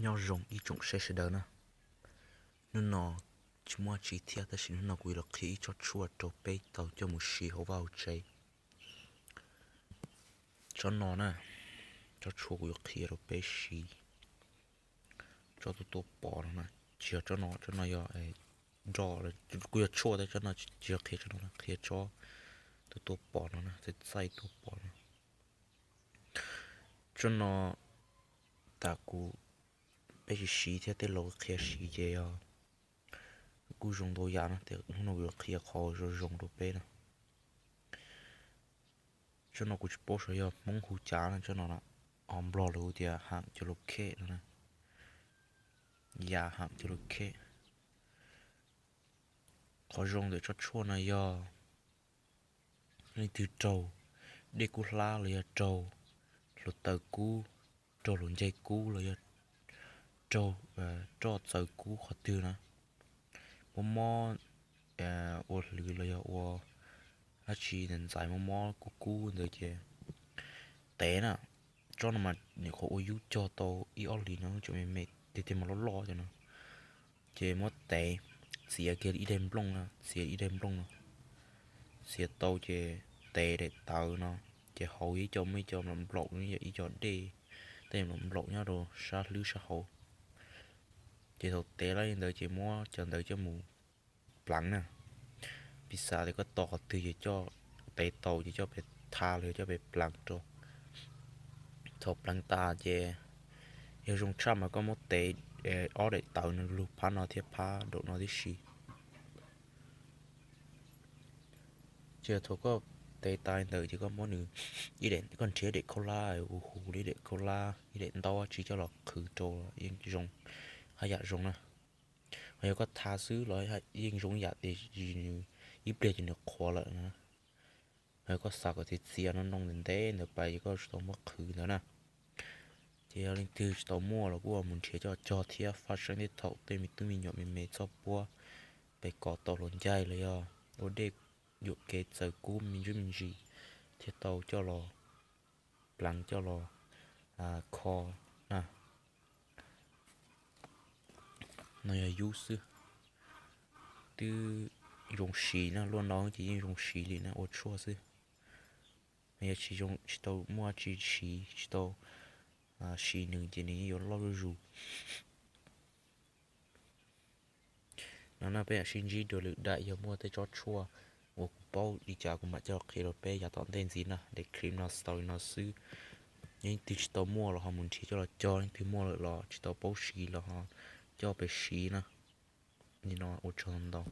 Nyob zoo ib tsoom saib sawv daws na. Hnub no tsis muaj tsi thiab tab sis hnub no kuv yuav los qhia ib tsob tshuaj rau peb tau coj mus siv hauv vaj hauv tsev. Tsob no na, tsob tshuaj kuv yuav qhia rau peb siv, tsob tuaj tuaj pom no na, tsis yog tsob no, tsob no yog nroj, kuj yog tshuaj tab tsob no tsis yog qhia tsob no, qhia tsob tuaj tuaj pom no na, txaij txaij tuaj pom no. Tsob no tas kuv, peb tsis siv thiab tej laus qhia siv ces yog kuj zoo ntau yam na, hnub no kuv yuav qhia qhov zoo zoo rau peb na. Tsob no kuv tsis paub xyov yog Hmoob hu cas na, tsob no, ho Nplog lawv hu tias ham cov lus khej no na, yam ham cov lus khej. Qhov zoo ntawm tsob tshuaj no yog leej twg raug dej kub hlab los yog raug hluav taws kub, raug hluav ncaig kub los yog raug roj txawv kub qhov twg na, mob mob ua hlwv los yog ua dab tsi ntxais ntxais mob mob kub kub ntawd ces tev na. Tsob no mas nyuam qhuav ua yub cog tau ib ob hlis no tseem me me, tiag tiag mas loj loj cov no. Ces muab tev, txiav kiag ib daim nplooj na, txiav ib daim nplooj no, txiav tau ces tev daim tawv no, ces hauv ib co muaj ib co nplaum nplaum, yog ib co dej, tej nplaum nplaum nyob rau sab hlwb sab hauv. Ces thaum tev lawm li ntawd ces muab cov ntawd coj mus pleev na. Piv xam tias koj tos qhov twg ces coj, tev tau ces coj pem tha los yog coj pem pleev rau. Thaum pleev tas ces yog zoo tshaj mas koj muab tev ob daim tawv no lug phab no thiab phab nraum no tib si. Ces thaum koj tev tas li ntawd ces koj muab nws, koj nrhiav ib daim khaub hlab huv huv li, ib daim khaub hlab, ib daim ntaub dab tsi coj los qhwv rau yeej zoo, haj yam zoo na. Ho yog koj tha xwb los yeej zoo ib yam, tiam sis nws ib pliag ces nws qhuav lawm na. Ho yog koj xav kom txias txias no, noo ntev ntev ntawd pais ces koj tsis tau muab qhwv ntawd na. Ces yog leej twg tsis tau muaj los kuj mus nrhiav coj cog thiab, faj seeb tej thaum tej me tub me nyuam me me txoj puab pem kov tau hluav ncaig los yog ua dej yuam kev txawv kub me ntsuj me ntsis thiaj tau coj los pleev coj los kho na. No yog yub xwb, twb zoo siv na, luaj no ces yeej zoo siv li na, ua tshuaj xwb. Yog tsis zoo, tsis tau muaj tsi siv, tsis tau siv nws ces nws yeej yuav loj zuj zus. No na peb mam sib ntsib dua lwm daim, yog muaj tej tsob tshuaj uas kuv paub li cas kuv mam coj los qhia rau peb yav tom ntej ntxiv na. Daim clip no txaus li no xwb. Yog leej twg tsis tau muaj los ho mus nrhiav coj los cog, leej twg muaj lawm los tsis tau paub siv los ho coj pem siv na. Li no ua tsaug ntau.